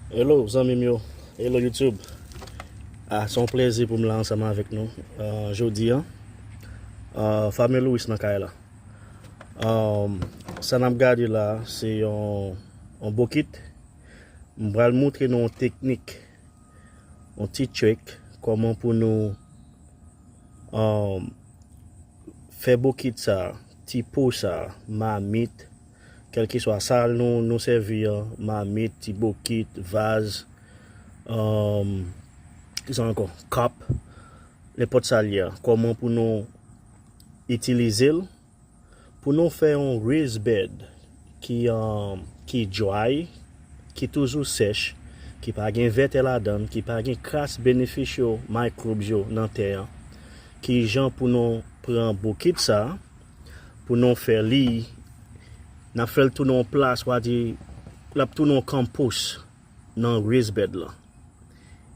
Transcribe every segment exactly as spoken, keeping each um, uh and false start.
Hello zanmi m yo. Hello YouTube. Ah, se yon plezi pou m la ansanm avèk nou uh, jodi an. Uh, Family Louis nan kay la. Um, sa n ap gade la se yon, yon bokit. M pral montre nou yon teknik, yon ti trick, kòman pou nou um, fè bokit sa, ti po sa, mamit, kèlkeswa sa nou, nou sèvi an, mamit, ti bokit, vaz, um, kisa ankò, kap, nenpòt sa l ye a, kòman pou nou itilize l, pou nou fè yon raised bed ki, um, ki dry, ki toujou sèch, ki pa gen vètè ladan l, ki pa gen kras beneficial microbes yo nan tè an, ki jan pou nou pran bokit sa, pou nou fè li, n ap fè l tounen yon plas, w a di, l ap tounen yon compost nan raised bed lan.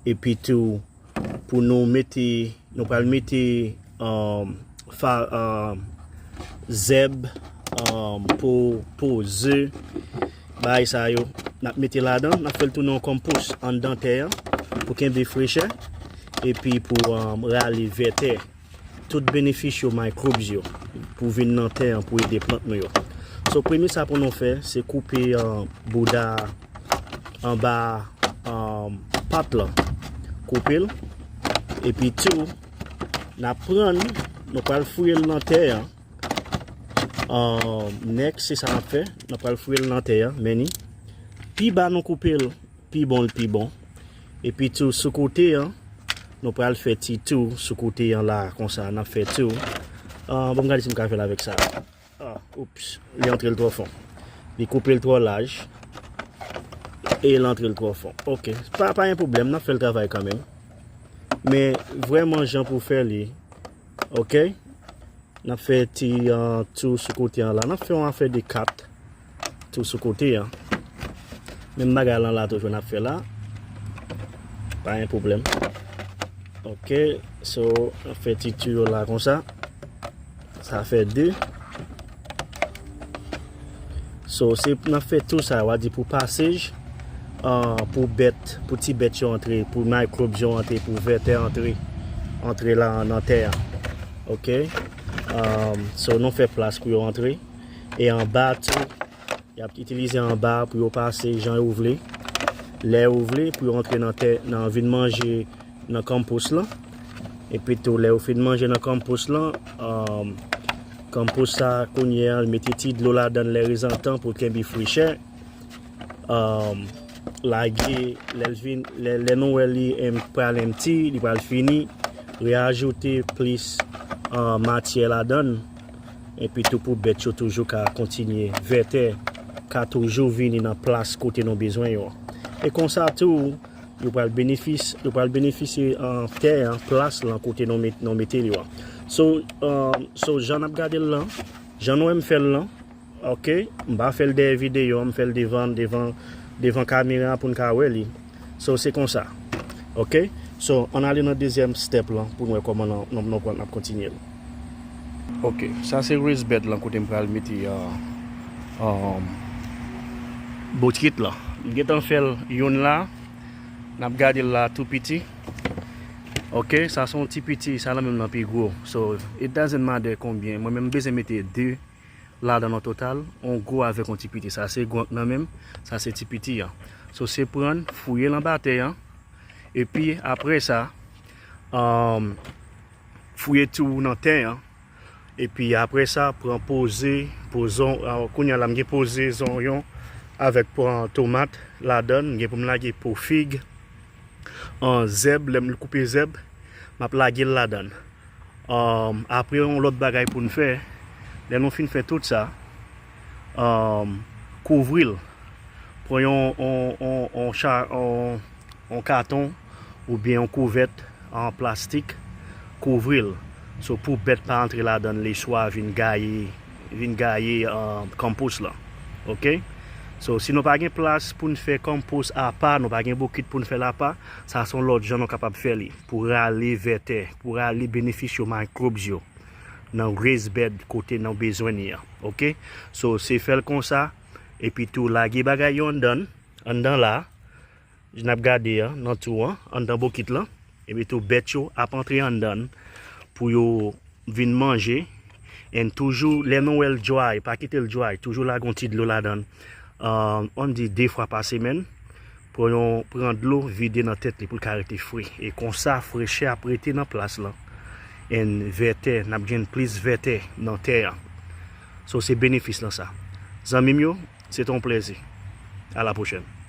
Epi tou, pou nou mete, nou pral mete um, fa, um, zèb, um, po, po ze, bagay sa yo. N ap mete ladan, n ap fè l tounen yon compost anndan tè an pou kenbe frechè, epi pou um, rale vètè, tout beneficial microbes yo pou vin nan tè an pou ede plant nou yo. So, premye sa pou nou fè, se koupe uh, bouda anba um, pat lan. Koupe l. Epi tou, n ap pran, nou pral fouye l nan tè an. Um, next, se sa n ap fè. Nou pral fouye l nan tè an, men ni. Pi ba nou koupe l, pi bon l pi bon. Epi tou, sou kote an, nou pral fè ti tou sou kote an la, konsa, n ap fè tou. Uh, bon, m gade si m ka fè l avèk sa. Ah, oups, li antre l twò fon. Li koupe l twò laj. E l antre l twò fon. Ok, pa, pa gen pwoblèm, n ap fè l travay kanmenm. Men vrèman jan pou fè li. Ok? N ap fè ti uh, tou sou kote an la. N ap fè yon afè de kat tou sou kote an. Menm bagay lan la toujou n ap fè la. Pa gen pwoblèm. Ok, so, n ap fè ti tou yo la konsa. Sa fè de. So, se n ap fè tou sa, w a di pou pasej, uh, pou bèt, pou ti bèt yo antre, pou microbes yo antre, pou vètè antre, antre la nan tè a. Ok? Um, so, nou fè plas pou yo antre. E anba tou, y ap itilize anba pou yo pase jan yo vle. Lè yo vle, pou yo antre nan tè, nan vin manje nan kanpous lan. Epi tou, lè yo fin manje nan kanpous lan, um, kanpous sa kounye a, mete ti dlo ladan lè rezantan pou kenbe frechè. Um, lage, lè l vin, lè, lè nou wè li em, pral empty, li pral fini, reajoute plis uh, matyè ladan. Epi tou pou bèt yo toujou ka kontinye vètè, ka toujou vini nan plas kote nou bezwen yo. E konsa tou, yo pral benefis, yo pral benefisye an tè an, plas lan kote nou met, nou mete li an. So, um, so jan n ap gade l lan, jan nou wè m fè l lan, ok, m pa fè l dèyè videyo an, m fè l devan, devan, devan kamera pou n ka wè li. So, se konsa. Ok? So, ann ale nan dezyèm step lan pou n wè kòman nan, nan, nan pran n ap kontinye l. Ok, sa se raised bed lan kote m pral mete uh, um, bokit lan. M gentan fè l youn la. N ap gade l la tou piti. Ok, sa se yon ti piti, sa lan menm nan pi gwo. So, it doesn't matter konbyen. Mwen menm m bezwen mete de ladan an total, yon gwo avèk yon ti piti. Sa se gwo nan menm, sa se ti piti an. So, se pran, fouye l anba tè an, epi apre sa, um, fouye tou nan tè an, epi apre sa, pran poze, pozon, uh, kounye a la, m gen poze zonyon avèk pran tomat ladan, m gen pou m lage po fig, an zèb, lè m koupe zèb, m ap lage l ladan. Um, apre, yon lòt bagay pou n fè, lè nou fin fè tout sa, um, kouvri l. Pran yon, yon, yon, yon, cha, yon, yon katon oubyen yon kouvèt an plastik, kouvri l. So, pou bèt pa antre ladan l, leswa vin gaye, vin gaye, um, kanpous lan. Ok? So, si nou pa gen plas pou n fè kanpous apa, nou pa gen bokit pou n fè l apa, sa se yon lòt jan nou kapab fè li pou rale vètè, pou rale benefisyo microbes yo nan raised bed kote nou bezwen li an. Ok? So, se fè l konsa, epi tou lage bagay yo anndan, anndan la, Jan n ap gade an, nan tou an, anndan bokit lan. Epi tou, bèt yo ap antre anndan l pou yo vin manje. And toujou, lè nou wè l dry, pa kite l dry, toujou lage yon ti dlo ladan l. Uh, ann di de fwa pa semèn, pran yon, pran dlo, vide nan tèt li pou l ka rete fre. E konsa, frechè ap rete nan plas lan. And vètè, n ap jwenn plis vètè nan tè a. So, se benefis lan sa. Zanmi m yo, se te yon plèzi. A la pwochèn.